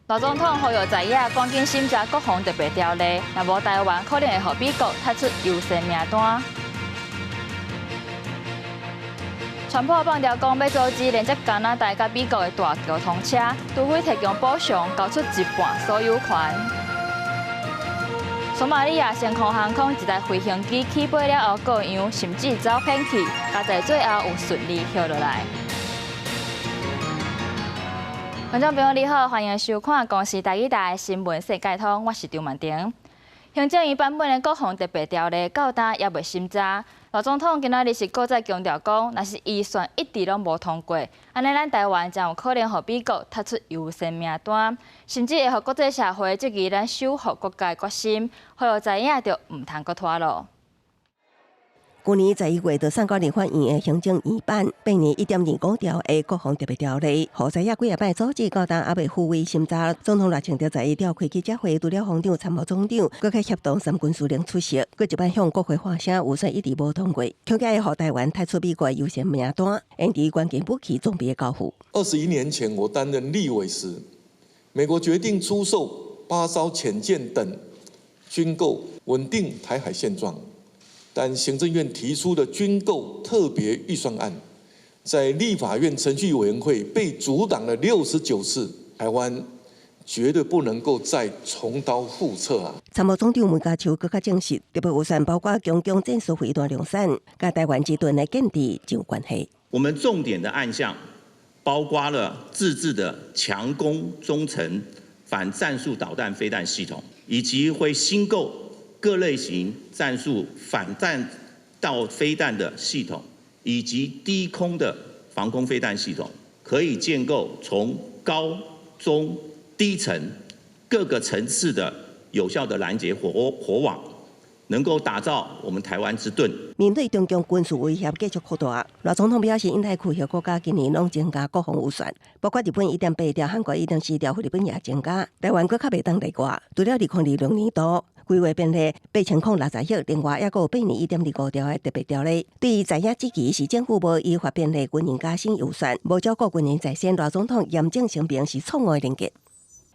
賴總統呼籲在野趕緊審查國防特別條例，若無台灣可能會予美國踢出優先名單。川普放調講欲阻止連接加拿大佮美國的大橋通車，除非提供補償，交出一半所有權。索馬里亞星空航空一台飛行機起飛了後過揚，甚至走偏去，佳哉最後有順利歇落來。觀眾朋友你好，歡迎收看公視台語台的新聞世界通，我是張曼婷。行政院版本的國防特別條例到今猶未審查，賴總統今仔日是閣再強調講，若是預算一直攏無通過，按呢咱台灣將有可能予美國踢出優先名單，甚至會予國際社會質疑咱修復國家的決心，予予知影就毋通閣拖囉。去年11月就送到立法院的行政院版8年1.25兆的國防特別條例，予在野幾仔擺阻止到今猶未付委審查。總統賴清德十一召開記者會，除了防長、參謀總長，閣較協同三軍司令出席，閣一擺向國會發聲，預算一直無通過，恐驚會予台灣踢出美國優先名單，延遲關鍵武器裝備的交付。21年前我擔任立委時，美國決定出售8艘潛艦等軍購，穩定台海現狀。但行政院提出的軍購特別預算案，在立法院程序委員會被阻擋了69次，台灣絕對不能夠再重蹈覆轍啊！參謀總長梅家超閣較證實，特別預算包括強攻戰術飛彈量產，佮台灣之盾的建置就有關係。我們重點的案項包括了自製的強攻中程反戰術導彈飛彈系統，以及會新購各類型戰術反彈道飛彈的系統，以及低空的防空飛彈系統，可以建構從高、中、低層各個層次的有效的攔截火網，能夠打造我們台灣之盾。面對中共軍事威脅繼續擴大，賴總統表示，印太區域國家今年攏增加國防預算，包括日本1.8兆、韓國1.4兆、菲律賓也增加，台灣閣較袂當例外。除了2026年度規劃編列8060億，另外猶閣有8年1.25兆的特別條例。對於在野質疑是政府無依法編列軍人加薪預算，無照顧軍人在先，賴總統嚴正聲明是錯誤的認見。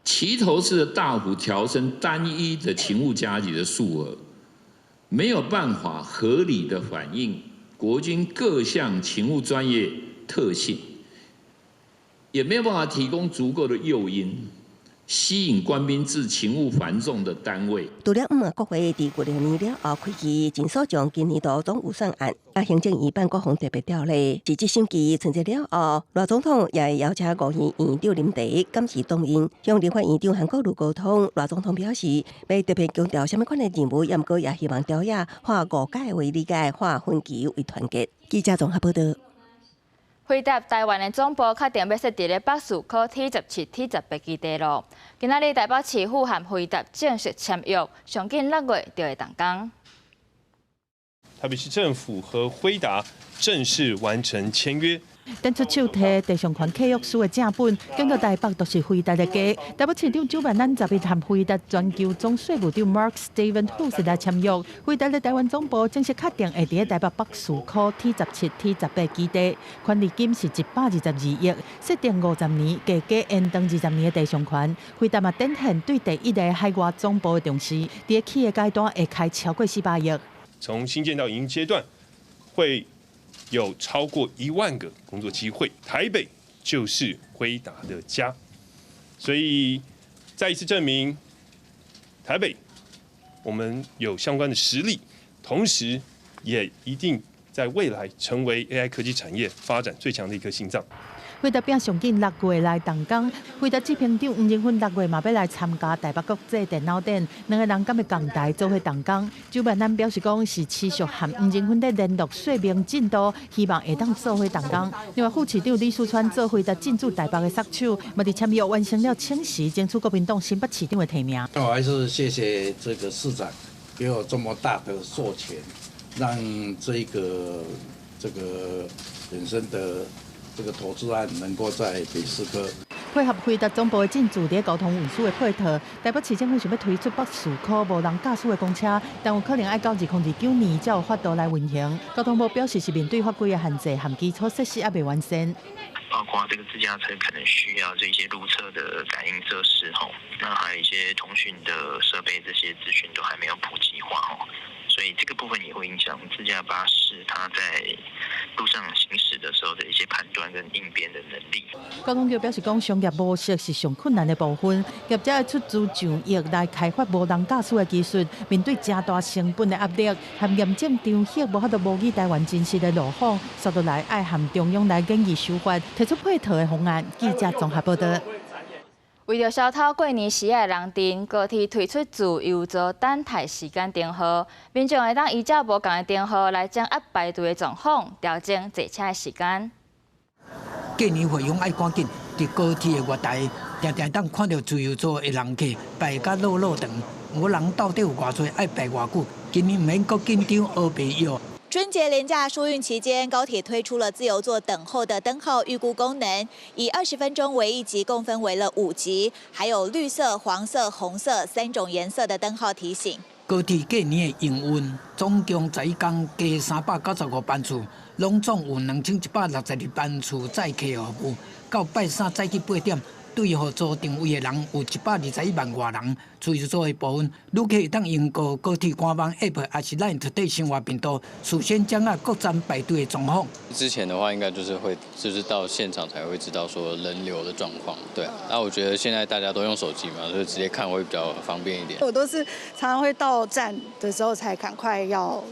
齊頭式的大幅調升單一的勤務加給的數額，沒有辦法合理的反映國軍各項勤務專業特性，也沒有辦法提供足夠的誘因，吸引官兵至勤務繁重的單位。除了毋國會佇舊年了後開議前所將今年度總預算案，啊行政院版國防特別條例，實質審議春節了後，賴總統也會邀請五院院長林第感謝動員，向立法院長韓國瑜溝通。賴總統表示，欲特別強調啥物款的任務，毋過也希望朝野化誤解為理解，化分歧為團結。記者綜合報道。輝達台灣的總部確定欲設佇咧北士科 T17、T18基地囉。今仔日台北市府和輝達正式簽約，上緊6月就會動工。台北市政府和輝達正式完成簽約。展出手提地上權契約書的正本，講到台北就是輝達的家。台北市長蔣萬安十一和輝達全球總稅務長 Mark Steven Hughes 來簽約，輝達的台灣總部正式確定會佇台北北士科 T17、T18基地，權利金是122億，設定50年，加加延長20年的地上權。輝達嘛展現對第一个海外總部的重視，佇起的階段會開超過400億。從興建到營運階段，會有超過1萬個工作機會，台北就是輝達的家，所以再一次證明台北我們有相關的實力，同時也一定在未來成為 AI 科技產業發展最強的一顆心臟。輝達表上緊6月來動工，輝達執行長黃仁勳6月嘛欲來參加台北國際電腦展，兩个人敢會仝台做伙動工？蔣萬安表示講是持續和黃仁勳咧聯絡說明進度，希望會當做伙動工。另外副市長李四川做輝達進駐台北的殺手，嘛佇簽約完成了請辭，爭取國民黨新北市長的提名。我還是謝謝這個市長給我這麼大的授權，讓這個本身的這個投資案能夠在北士科。配合輝達總部的進駐佇交通運輸的配套，台北市政府想欲推出北士科無人駕駛的公車，但有可能愛到2029年才有法度來運行。交通部表示是面對法規的限制和基礎設施猶未完善。包括這個自駕車可能需要這些路側的感應設施吼，那還有一些通訊的設備，這些資訊都還沒有普及化吼，所以這個部分也會影響自駕巴士它在路上行駛的時候的一些判斷跟應變的能力。交通局表示講，商業模式是上困難的部分，業者愛出資上億來開發無人駕駛的技術，面對誠大成本的壓力，和驗證場域無法度模擬台灣真實的路況，煞落來愛和中央來研議修法，提出配套的方案。記者綜合報道。為著消除過年時的人陣，高鐵推出自由座等待時間燈號，民眾會當依照無仝的燈號來掌握排隊的狀況，調整坐車的時間。過年回鄉愛趕緊，佇高鐵的月台，定定當看著自由座的人客排甲落落長，毋過人到底有偌濟，愛排偌久？今年毋免閣緊張烏白約。春節連假疏運期間，高鐵推出了自由座等候的燈號預估功能，以20分鐘為一級，共分為了五級，還有綠色、黃色、紅色三種顏色的燈號提醒。高鐵過年的營運總共11工加395班次，攏總有2162班次載客服務。到拜三早起8點，對予座定位的人有121萬外人。自由座的部分，旅客會當用過高鐵官網 App，抑是 LINE 特生活頻道，事先掌握各站排隊的狀況。之前的話，應該就是會，就是到現場才會知道說人流的狀況。對，那我覺得現在大家都用手機嘛，所以直接看會比較方便一點。我都是常常會到站的時候才趕快要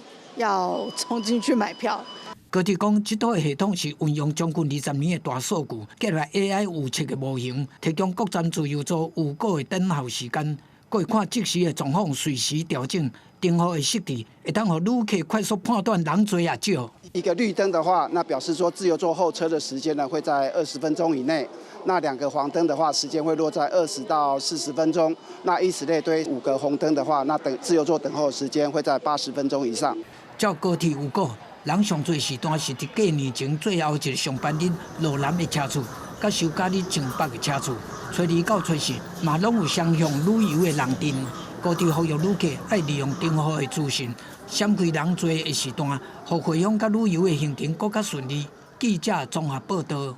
衝進去買票。高鐵講，這套系統是運用將近20年的大數據，結合 AI 預測的模型，提供各站自由座預估的等候時間，閣會看即時的狀況，隨時調整燈號的設置，會當予旅客快速判斷人濟抑少。一個綠燈的話，那表示說自由座候車的時間呢會在20分鐘以內；那兩個黃燈的話，時間會落在20到40分鐘。那以此類推，五個紅燈的話，那等自由座等候時間會在80分鐘以上。照高鐵預估，人上濟時段是佇過年前最後一個上班日，路南的車次，佮休假日前北的車次，初二到初四嘛攏有雙向旅遊的人陣。高鐵呼籲旅客愛利用燈號的資訊，閃開人濟的時段，予回鄉佮旅遊的行程閣較順利。記者綜合報道。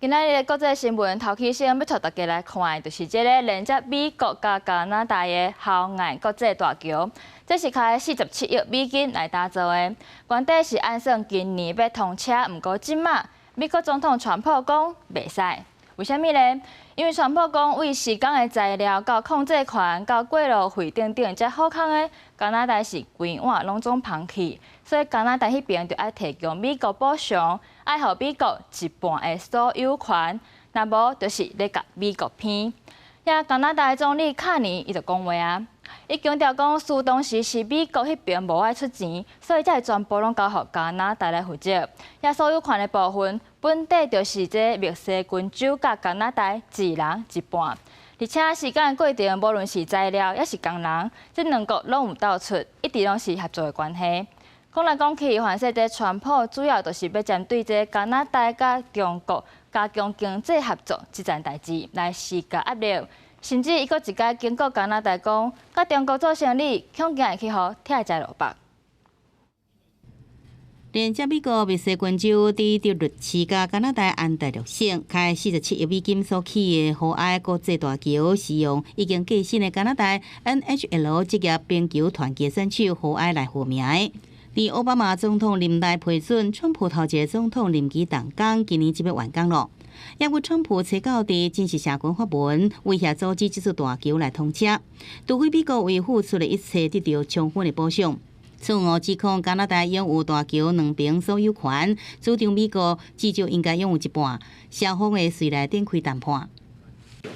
今仔日的國際新聞頭起先欲帶大家來看的，就是這个連接美國佮加拿大的侯愛國際大橋。這是開47億美金來打造的，原底是按算今年欲通車，毋過這馬美國總統川普講袂使。為啥物呢？因為川普講為施工的材料、到控制權、到過路費等等，遮好康的加拿大是規碗攏總捧去，所以加拿大彼邊就愛提供美國補償，愛予美國一半的所有權，若無就是咧共美國騙。遐加拿大總理卡尼伊就講話啊，伊強調講，事當時是美國彼邊無愛出錢，所以才會全部攏交予加拿大來負責。遐所有權的部分，本底就是這墨西哥州佮加拿大一人一半。而且時間過程，無論是材料抑是工人，這兩國攏有鬥出，一直攏是合作的關係。講來講去，反正這川普主要就是欲針對這加拿大佮中國加強經濟合作這件代誌來施加壓力，甚至伊閣一擺警告加拿大講，佮中國做生意，恐驚會去予拆食蘿蔔。連接美國密西根州佇德律市佮加拿大安大略省開47億美金所起的河愛國際大橋，是用已經過身的加拿大 NHL 職業冰球團結選手何埃來號名的。佇奧巴馬總統任內批准，川普頭一个總統任期動工，今年就欲完工囉。抑閣川普揣到佇正式社群發文，威脅阻止這座大橋來通車，除非美國為付出的一切得著充分的補償。錯誤指控加拿大擁有大橋兩邊所有權，主張美國至少應該擁有一半，雙方會隨來展開談判。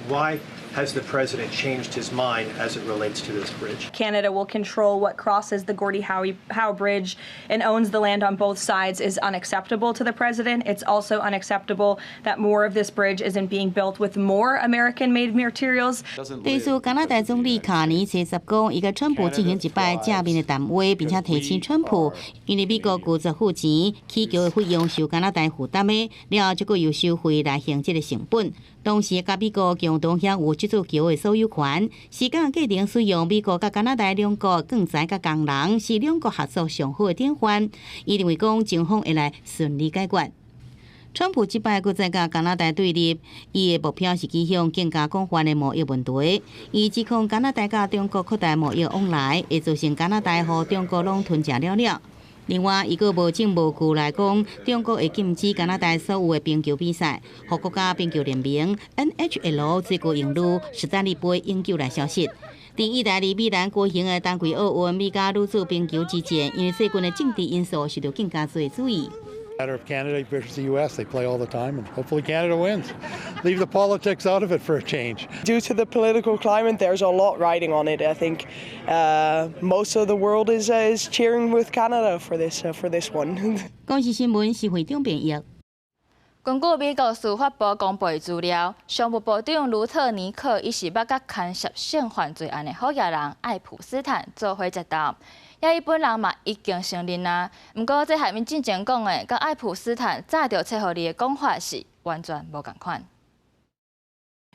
Why Has the president changed his mind as it relates to this bridge? Canada will control what crosses the Gordie Howe Bridge and owns the land on both sides is unacceptable to the president. It's also unacceptable that more of this bridge isn't being built with more American-made materials. 對此，加拿大總理卡尼初十講，伊佮川普進行一擺正面的談話，並且提醒川普，因為美國拒絕付錢，起橋的費用是由加拿大負擔的，了後這個又收費來還這个成本。同時，佮美國共同享有這座橋的所有權，時間過程使用美國佮加拿大兩國鋼材佮工人，是兩國合作上好的典範。伊認為講，情況會來順利解決。川普這擺閣再佮加拿大對立，伊的目標是指向更加廣泛的貿易問題。伊指控加拿大佮中國擴大貿易往來，會造成加拿大予中國攏吞食了了。另外，伊閣無證無據來講，中國會禁止加拿大所有的冰球比賽，予國家冰球聯盟 NHL 最高榮譽史丹利杯永久來消失。佇意大利米蘭舉行的冬季奧運美加女子冰球之戰，因為最近的政治因素受到更加濟注意。 Matter of Canada versus the U.S. They play all the time, and hopefully Canada wins. Leave the politics out of it for a change. Due to the political climate, there's a lot riding on it. I think most of the world is cheering with Canada for this one. 公視新聞是會長編譯。根據美國司法部公布的資料，商務部長盧特尼克伊是捌佮牽涉性犯罪案的好額人愛普斯坦做伙食晝，也伊本人嘛已經承認啊。毋過這和𪜶進前講的，佮愛普斯坦早就冊予你的講法是完全無仝款。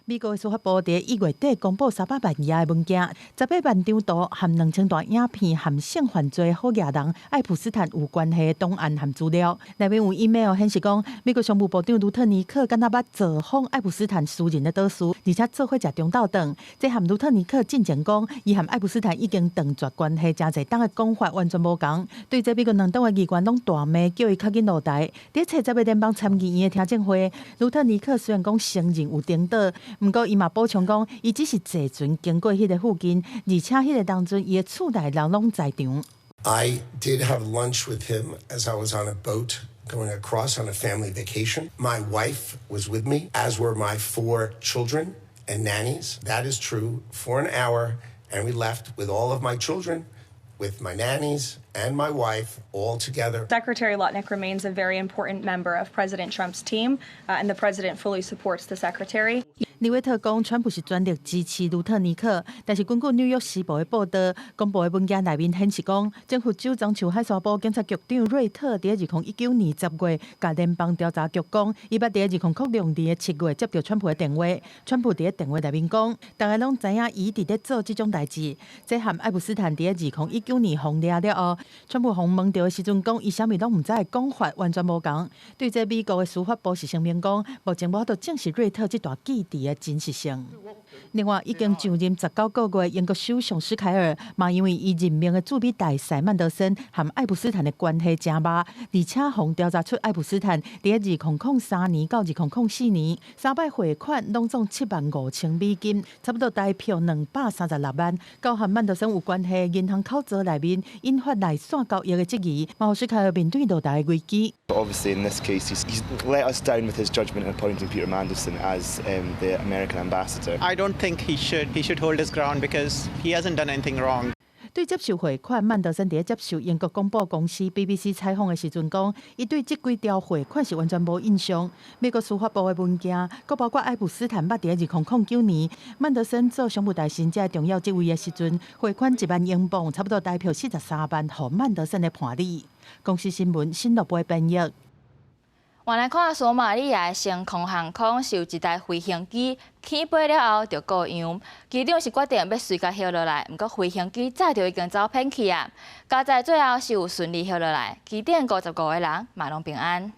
美國司法部佇1月底公布300萬頁的文件，18萬張圖含2000段影片，含性犯罪好額人愛普斯坦有關係的檔案和資料。內面有 email 顯示講，美國商務部長盧特尼克敢若捌造訪愛普斯坦私人的島嶼，而且做伙食中晝頓。這和盧特尼克進前講，伊和愛普斯坦已經斷絕關係，誠濟冬的講法完全無仝。對這美國兩黨的議員攏大罵，叫伊較緊落台。佇初十的聯邦參議院的聽證會，盧特尼克雖然講承認有登島，毋過伊嘛補充講，伊只是坐船經過彼个附近，而且彼个當陣伊的厝內人攏在場。 I did have lunch with him as I was on a boat going across on a family vacation. My wife was with me, as were my four children and nannies. That is true for an hour, and we left with all of my children, with my nannies and my wife all together. Secretary Lutnick remains a very important member of President Trump's team, and the president fully supports the secretary. 利維特講，川普是全力支持盧特尼克，但是根據紐約時報的報道，公布的文件內面顯示講，前佛州樟樹海沙埔警察局長瑞特佇2019年10月，共聯邦調查局講，伊捌佇2006年7月接到川普的電話，川普佇電話內面講，大家攏知影伊佇咧做這種代誌，這和愛普斯坦佇2019年予掠了後，川普予問著的時陣講，伊啥物攏毋知的講法完全無仝。對這美國的司法部是聲明講，目前無法度證實瑞特這段記憶的真實性。另外，已經就任19個月英國首相施凱爾，嘛因為伊任命的駐美大使曼德森和愛普斯坦的關係誠密，而且予調查出愛普斯坦佇2003年到2004年三擺匯款攏總75,000美金，差不多台票236萬，佮和曼德森有關係銀行口座內面引發內線交易的質疑，嘛予施凱爾面對落台的危機。 Obviously, in this case, he's let us down with his judgment in appointing Peter Mandelson as the American ambassador. I don't think he should hold his ground because he hasn't done anything wrong. 對接受匯款，曼德森佇接受英國廣播公司 BBC 採訪的時陣講，伊對這幾條匯款是完全無印象。美國司法部的文件，閣包括愛普斯坦捌佇2009年曼德森做商務大臣這个重要職位的時陣，匯款1萬英鎊，差不多台票43萬，予曼德森的伴侶。公視新聞新樂播編譯。換來看索馬利亞的星空航空是有一台飛行機起飛了後就故障，機長是決定欲隨共歇落來，毋過飛行機早就已經走偏去啊。佳哉最後是有順利歇落來，機頂55個人嘛攏平安。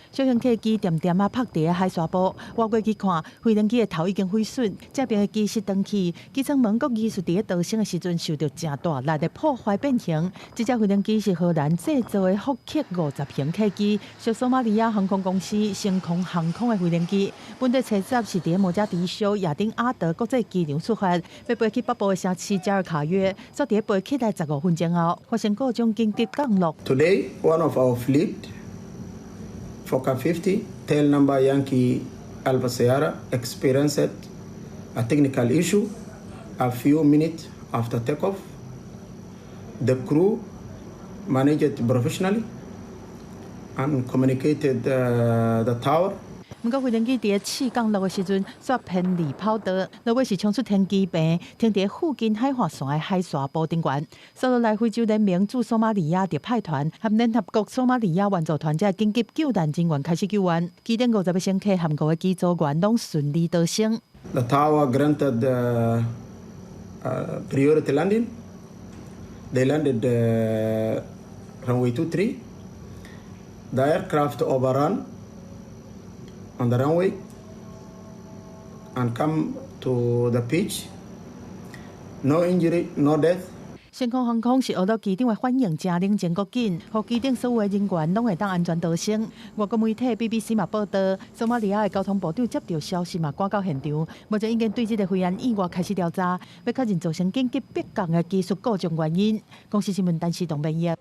小型客機恬恬仔泊佇海沙埔，倚過去看，飛行機的頭已經毀損，這邊的機室斷去，機艙門閣疑似佇咧逃生的時陣受著誠大力的破壞變形。這隻飛行機是荷蘭製造的福克50型客機，屬索馬利亞航空公司星空航空的飛行機。本底初十是佇摩加迪修亞丁阿德國際機場出發，欲飛去北部的城市加爾卡約，煞佇咧飛起來15分鐘後，發生故障緊急降落。 Today, one of our fleet, Fokker 50, tail number Yankee Alpha Sierra, experienced A technical issue a few minutes after takeoff. The crew managed it professionally and communicated the tower. 毋過飛行機佇咧試降落的時陣，煞偏離跑道，落尾是衝出停機坪，停佇附近海岸線的海沙埔頂懸。紲落來，非洲聯盟駐索馬里亞特派團和聯合國索馬里亞援助團這緊急救難人員開始救援，機頂50個乘客和五個機組員攏順利逃生。 The tower granted priority landing. They landed runway 23. The aircraft overrun on the runway and come to the beach. No injury, no death. 星空航空是學到機長的反應誠冷靜閣緊，予機頂所有的人員攏會當安全逃生。外國媒體 BBC 嘛報導，索馬里亞的交通部長接到消息嘛，趕到現場，目前已經對這个飛安意外開始調查，欲確認造成緊急迫降的技術故障原因。公視新聞陳時東編譯。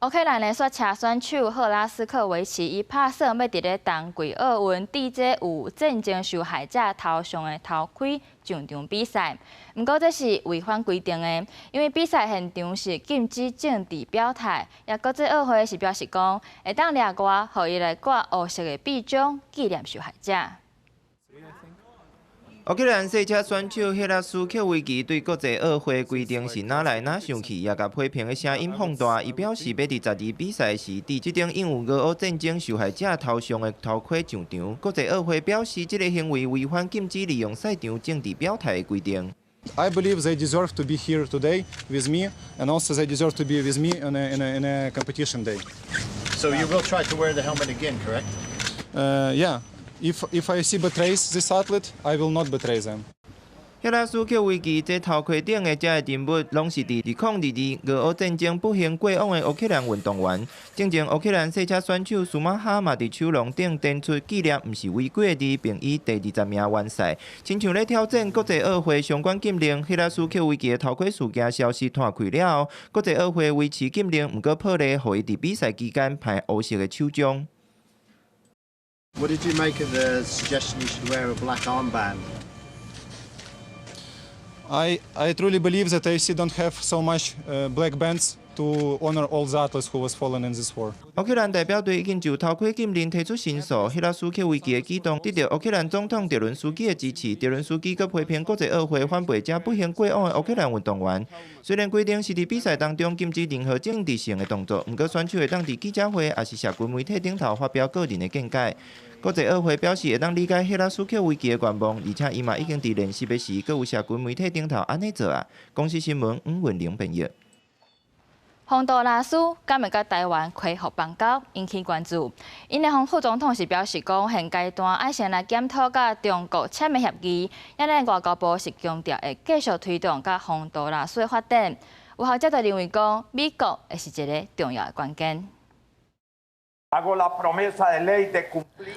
烏克蘭的雪車選手赫拉斯克維奇，伊拍算欲佇咧冬季奧運戴這有戰爭受害者頭像的頭盔上場比賽。毋過這是違反規定的，因為比賽現場是禁止政治表態。也國際奧會是表示講，會當額外予伊來掛烏色的臂章，紀念受害者。烏克蘭賽車選手赫拉斯克維奇對國際奧會規定是哪來哪生氣，也共批評的聲音放大。伊表示欲佇12比賽時，戴這頂印有俄烏戰爭受害者頭像的頭盔上場。國際奧會表示，這个行為違反禁止利用賽場政治表態的規定。 I believe they deserve to be here today with me, and also they deserve to be with me in a competition day. So you will try to wear the helmet again, correct? Yeah. If IOC betrays this athlete, I will not betray them. 赫拉斯克維奇這頭盔頂的這个人物，攏是佇2022俄烏戰爭不幸過往的烏克蘭運動員。進前烏克蘭賽車選手舒馬哈嘛佇手囊頂展出紀念毋是違規的字，並以第20名完賽。親像咧挑戰國際奧會相關禁令，赫拉斯克維奇的頭盔事件消息傳開了後，國際奧會維持禁令，毋過破例予伊佇比賽期間佩烏色的手章。 What did you make of the suggestion you should wear a black armband? I truly believe that IOC don't have so much black bands to honor all the athletes who was fallen in this war. 烏克蘭代表隊已經就頭盔禁令提出申訴，赫拉斯克維奇的舉動得到烏克蘭總統澤倫斯基的支持。澤倫斯基閣批評國際奧會反背這不幸過往的烏克蘭運動員。雖然規定是佇比賽當中禁止任何政治性的動作，毋過選手會當佇記者會抑是社群媒體頂頭發表個人的見解。國際奧會表示會當理解赫拉斯克維奇的願望，而且伊嘛已經佇練習的時，閣有社群媒體頂頭按呢做啊。公視新聞黃文玲編譯。洪都拉斯敢會佮台灣恢復邦交，引起關注。𪜶的副總統是表示講，現階段愛先來檢討佮中國簽的協議。咱的外交部是強調會繼續推動佮洪都拉斯的發展。有學者就認為講，美國會是一个重要的關鍵。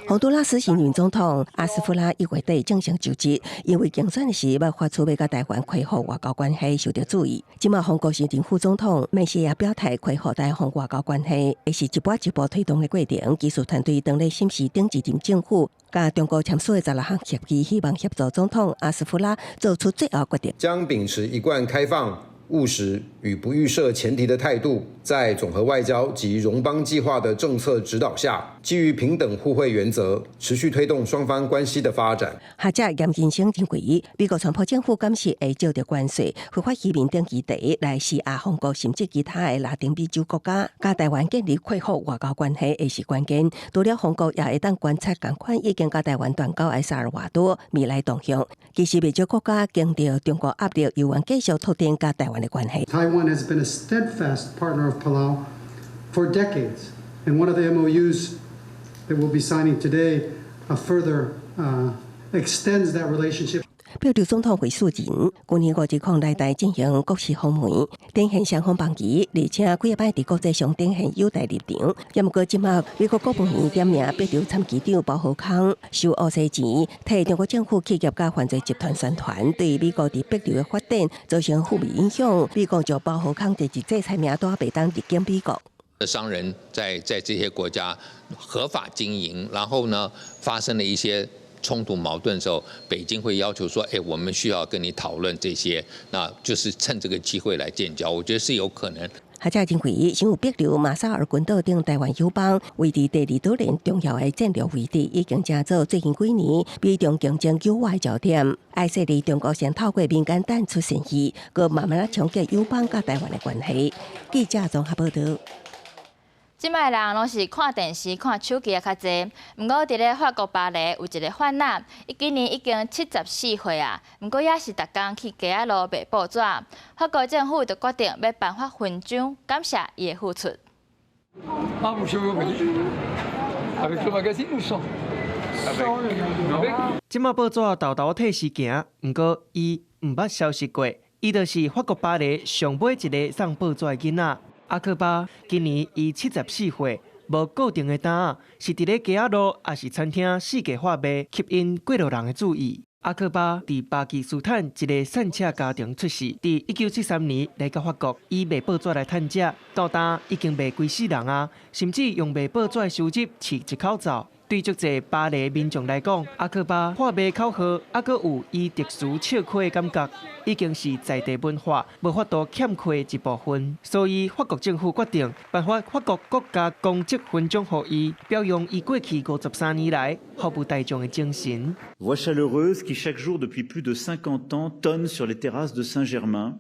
洪都拉斯新任總統阿斯夫拉1月底正式就職，因為競選時欲發出欲佮台灣恢復外交關係受到注意。這馬法國新任副總統梅西也表態恢復台澎外交關係，會是一步一步推動的過程。技術團隊當咧審視頂一任政府佮中國簽署的16項協議，希望協助總統阿斯夫拉做出最後決定。將秉持一貫開放、務實與不預設前提的態度，在總和外交及榮邦計劃的政策指導下，基於平等互惠原則，持續推動雙方關係的發展。學者嚴金生認為，美國川普政府敢是會借著關稅、非法移民等議題來施壓法國，甚至其他的拉丁美洲國家，佮台灣建立恢復外交關係，會是關鍵。除了法國，也會當觀察仝款已經佮台灣斷交的薩爾瓦多未來動向。其實，袂少國家經著中國壓力，猶原繼續拓展佮台灣的關係。 Taiwan has been a steadfast partner of Palau for decades, and one of the MOUs that we'll be signing today further extends that relationship. 帛琉總統惠恕仁，去年5月空來台進行國事訪問，展現雙方邦誼，而且幾擺佇國際上展現友台立場。也毋過，這馬美國國務院點名帛琉參議長包浩康收烏西錢，替中國政府企業佮犯罪集團宣傳，對美國佇帛琉的發展造成負面影響。美國就包浩康列入制裁名單，袂當入境美國。商人在這些國家合法經營，然後呢，發生了一些衝突矛盾的時候，北京會要求說：哎，我們需要跟你討論這些，那就是趁這個機會來建交。我覺得是有可能。學者認為，先有帛琉、馬紹爾群島等台灣友邦，位佇地理島鏈重要的戰略位置，已經成做最近幾年美中競爭糾葛的焦點。愛設佇中國先透過民間淡出善意，閣慢慢仔衝擊友邦佮台灣的關係。記者綜合報導。這擺人攏是看電視、看手機也較濟。毋過佇咧法國巴黎有一個販仔，伊今年已經74歲啊，毋過也是逐工去街仔路賣報紙。法國政府就決定欲頒發勳章，感謝伊的付出。 Ah, bonjour. Avec le magazine ou sans? 這馬報紙沓沓退時行，毋過伊毋捌消失過。伊就是法國巴黎上尾一个送報紙的囡仔。阿克巴今年伊74歲，無固定的擔仔，是佇咧街仔路，抑是餐廳四界發賣，吸引過路人的注意。阿克巴佇巴基斯坦一个散赤家庭出世，佇1973年來到法國，以賣報紙來趁食，到今已經賣規世人啊，甚至用賣報紙的收入飼一口灶。對足濟巴黎民眾來講，阿克巴喊賣口號，猶閣有伊特殊笑詼的感覺，已經是在地文化無法度欠缺的一部分。所以法國政府決定頒發法國國家功績勳章予伊，表揚伊過去53年來服務大眾的精神。 Voix chaleureuse qui chaque jour depuis plus de 50 ans tonne sur les terrasses de Saint-Germain,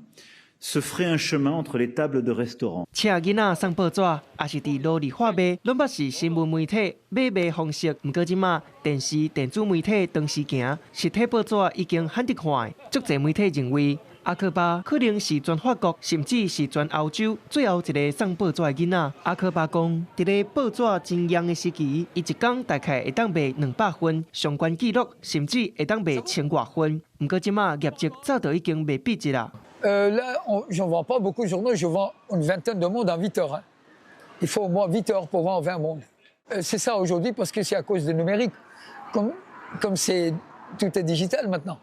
se fraie un chemin entre les tables de restaurant。請囡仔送報紙，抑是佇路裡發賣，攏捌是新聞媒體買賣方式。毋過這馬電視、電子媒體同時行，實體報紙已經罕得看。足濟媒體認為，阿克巴可能是全法國，甚至是全歐洲最後一个送報紙的囡仔。阿克巴講，佇咧報紙真夯的時期，伊一工大概會當賣200份，上懸紀錄，甚至會當賣千外份。毋過這馬業績早就已經袂比一啦。 Là, j'en vends pas beaucoup de journaux, je vends une vingtaine de mondes en 8 heures. Hein. Il faut au moins 8 heures pour vendre 20 mondes. C'est ça aujourd'hui parce que c'est à cause du numérique. Comme tout est digital maintenant.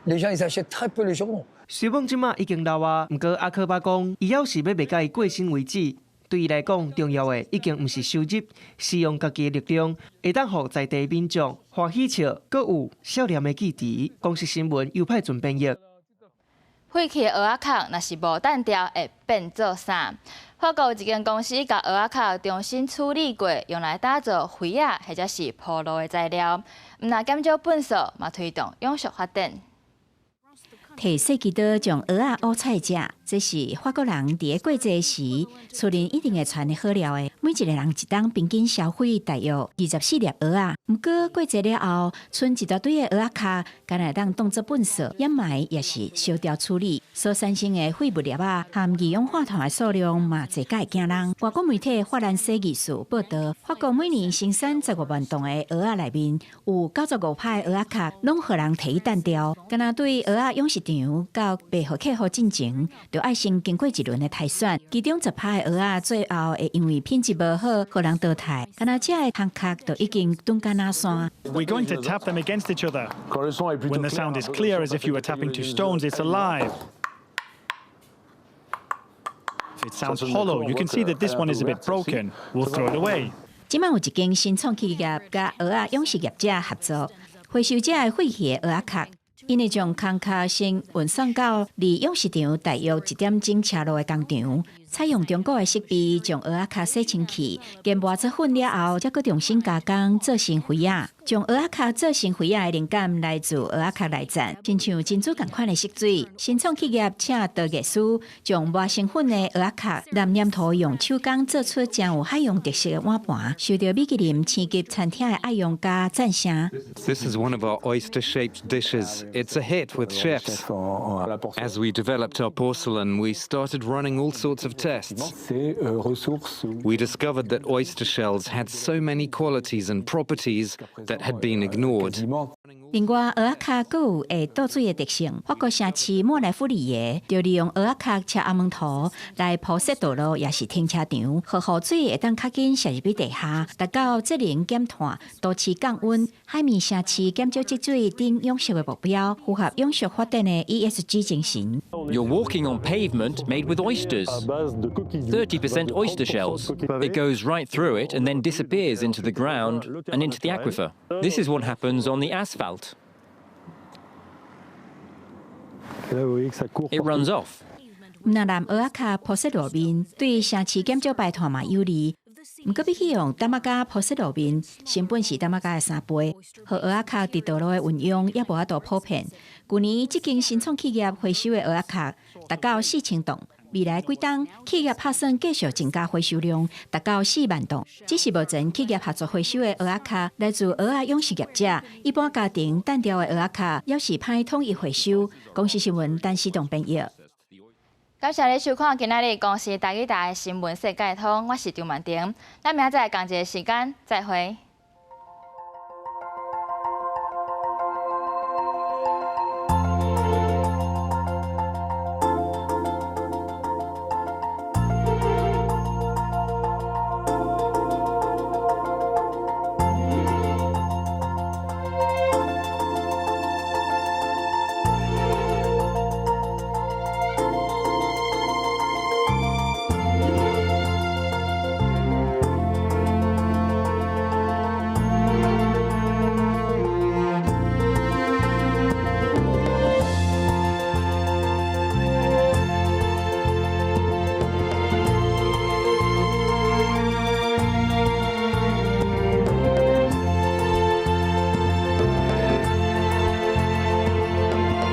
Les gens, ils achètent très peu les journaux. 雖罔這馬已經老啊，毋過阿克巴講，伊猶是欲賣共伊過身為止。對伊來講，重要的已經毋是收入，是用家己的力量，會當予在地民眾歡喜笑，閣有少年的記憶。公視新聞尤派準編譯。廢棄的蚵仔殼，若是無擲掉，會變做啥？法國有一間公司共蚵仔殼重新處理過，用來打造肥仔或者是鋪路的材料，毋但減少糞埽，嘛推動永續發展。提細枝刀將蚵仔挖菜食，這是法國人佇咧過節時，厝裡一定會傳的好料的。每一個人一冬平均消費大約24粒蚵仔。毋過過節了後，賰一大堆的蚵仔殼，敢若會當當做糞埽掩埋，抑是燒掉處理。所產生的廢物粒仔含二氧化碳的數量嘛濟甲會驚人。外國媒體法蘭西藝術報導，法國每年生產15萬噸的蚵仔內面，有95%的蚵仔殼攏予人提去擲掉。敢若對蚵仔養殖場到賣予客戶進前，就愛先經過一輪的篩選，其中10%的蚵仔最後會因為品質無好，予人淘汰。敢若這个空殼就已經頓干那山。 We're going to tap them against each other. When the sound is clear, as if you were tapping two stones, it's alive. If it sounds hollow, you can see that this one is a bit broken. We'll throw it away. 這擺有一間新創企業，佮蚵仔養殖業者合作，回收這个廢棄的蚵仔殼。𪜶會將空殼先運送到離養殖場大約一點鐘車路的工廠，採用中國的設備將蚵仔殼洗清氣，研磨做粉了後，才閣重新加工做成肥仔。將蚵仔殼做成肥仔的靈感來自蚵仔殼內戰，親像珍珠仝款的色水。新創企業請陶藝師將磨成粉的蚵仔殼藍黏土用手工做出誠有海洋特色的碗盤，受到米其林星級餐廳的愛用佮讚聲。 This is one of our oyster-shaped dishes. It's a hit with chefs. As we developed our porcelain, we started running all sorts of tests. We discovered that oyster shells had so many qualities and properties that had been ignored. 另外，蚵仔殼閣有會倒水的特性。法國城市莫萊夫里耶就利用蚵仔殼車阿門塗來鋪設道路，抑是停車場，予雨水會當較緊瀉入去地下，達到節能減碳、都市降溫、海綿城市減少積水等永續的目標，符合永續發展的 ESG 精神。 You're walking on pavement made with oysters. 30% oyster shells. It goes right through it and then disappears into the ground and into the aquifer. This is what happens on the asphalt. It runs off. 毋但蚵仔殼鋪設路面，對城市減少排碳嘛有利。毋過比起用淡仔膠鋪設路面，成本是淡仔膠的3倍，予蚵仔殼佇道路的運用猶無法度普遍。舊年這間新創企業回收的蚵仔殼達到4000噸，未來幾冬企業拍算繼續增加回收量，達到4萬噸。只是目前企業合作回收的蚵仔殼來自蚵仔養殖業者，一般家庭單調的蚵仔殼猶是歹統一回收。公視新聞陳思棟編譯。感謝你收看今仔日公視台語台的新聞世界通，我是張曼婷，咱明仔載仝一个時間再會。